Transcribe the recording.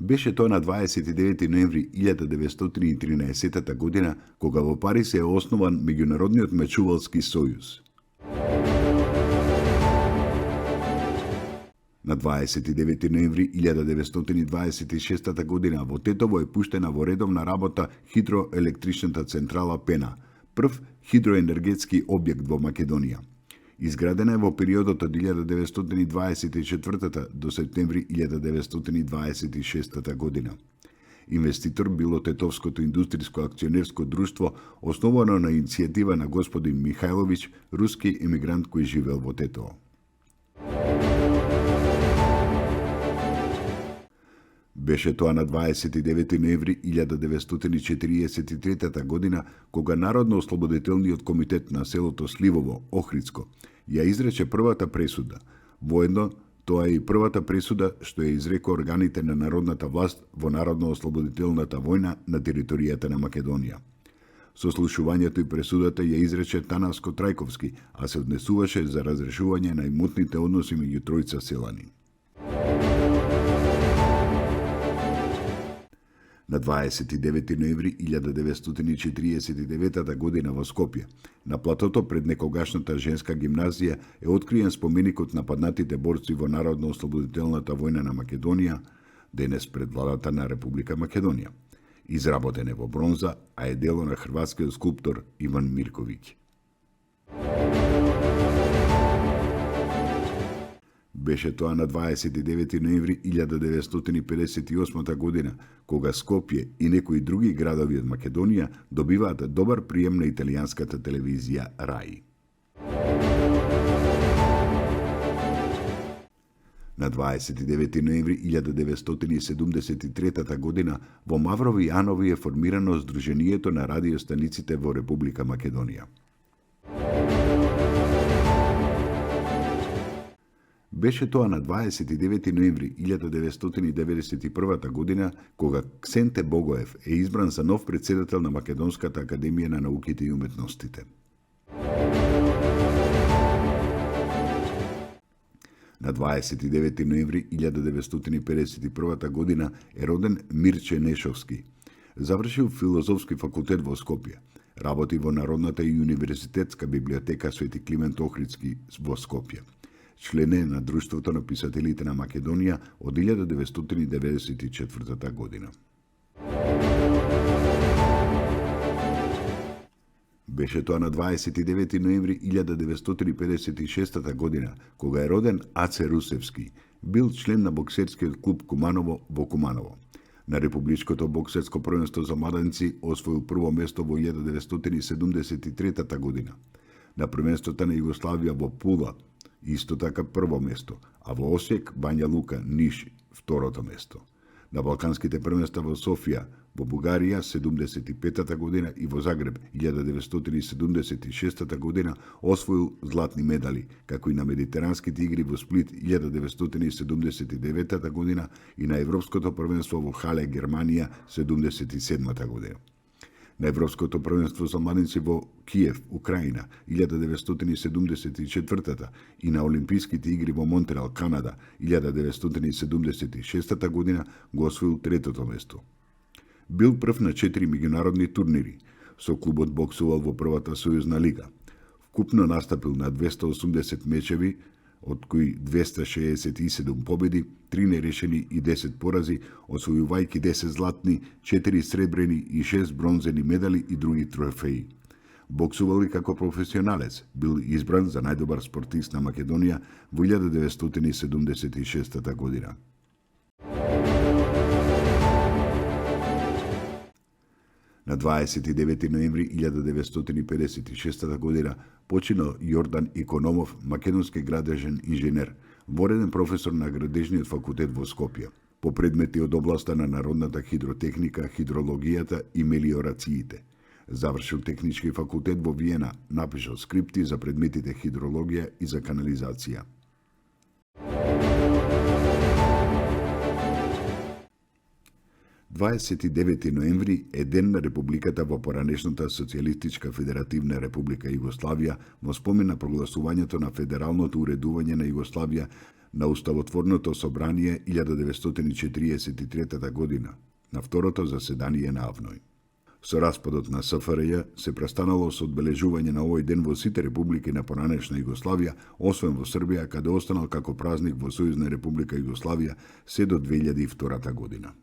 Беше тоа на 29 ноември 1913 година, кога во Париз е основан Меѓународниот мечувалски сојуз. На 29 ноември 1926 година во Тетово е пуштена во редовна работа хидроелектричната централа Пена, прв хидроенергетски објект во Македонија. Изградена е во периодот од 1924 до септември 1926 година. Инвеститор било Тетовското индустриско акционерско друштво, основано на иницијатива на господин Михајловиќ, руски емигрант кој живеел во Тетово. Беше тоа на 29 ноември 1943 година, кога Народно-ослободителниот комитет на селото Сливово, Охридско, ја изрече првата пресуда. Воедно, тоа е и првата пресуда што ја изреко органите на народната власт во Народно-ослободителната војна на територијата на Македонија. Сослушувањето и пресудата ја изрече Танаско Трајковски, а се однесуваше за разрешување на имотните односи меѓу тројца селани. На 29 ноември 1949 година во Скопје, на платото пред некогашната женска гимназија е откриен споменикот на паднатите борци во Народно-ослободителната војна на Македонија, денес пред владата на Република Македонија. Изработен е во бронза, а е дело на хрватскиот скулптор Иван Мирковиќ. Беше тоа на 29 ноември 1958 година, кога Скопје и некои други градови од Македонија добиваат добар прием на италијанската телевизија РАИ. На 29 ноември 1973 година во Маврови Анови е формирано Сдруженијето на радиостаниците во Република Македонија. Беше тоа на 29 ноември 1991 година, кога Ксенте Богоев е избран за нов председател на Македонската академија на науките и уметностите. На 29 ноември 1951 година е роден Мирче Нешовски. Завршил филозофски факултет во Скопје. Работи во Народната и универзитетска библиотека Свети Климент Охридски во Скопје. Член е на Друштвото на писателите на Македонија од 1994 година. Беше тоа на 29 ноември 1956 година, кога е роден Аце Русевски. Бил член на боксерскиот клуб Куманово во Куманово. На Републичкото боксерско првенство за младенци освоил прво место во 1973 година. На првенството на Југославија во Пула исто така прво место, а во Осијек, Бања Лука, Ниш второто место. На Балканските првенства во Софија, во Бугарија 75 година и во Загреб 1976 година освоил златни медали, како и на Медитеранските игри во Сплит 1979 година и на Европското првенство во Хале, Германија 77 година. На Европското првенство за младенци во Киев, Украина, 1974 и на Олимписките игри во Монтреал, Канада, 1976 година го освоил третото место. Бил прв на 4 меѓународни турнири. Со клубот боксувал во првата сојузна лига. Вкупно настапил на 280 мечеви, од кои 267 победи, 3 нерешени и 10 порази, освојувајќи 10 златни, 4 сребрени и 6 бронзени медали и други трофеи. Боксувал и како професионалец, бил избран за најдобар спортист на Македонија во 1976 година. На 29 ноември 1956 година починал Јордан Икономов, македонски градежен инженер, вореден професор на градежниот факултет во Скопје, по предмети од областа на народната хидротехника, хидрологијата и мелиорациите. Завршил технички факултет во Виена, напишал скрипти за предметите хидрологија и за канализација. Дваесет ноември е ден на Републиката во поранешната Социјалистичка Федеративна Република Југославија во спомен на прогласувањето на федералното уредување на Југославија на Уставотворното собрание 1943 година, на второто заседание на АВНОј. Со распадот на СФРЈ се престанало со одбележување на овој ден во сите републики на поранешна Југославија, освен во Србија, каде останал како празник во Сојузна република Југославија се до 2002 година.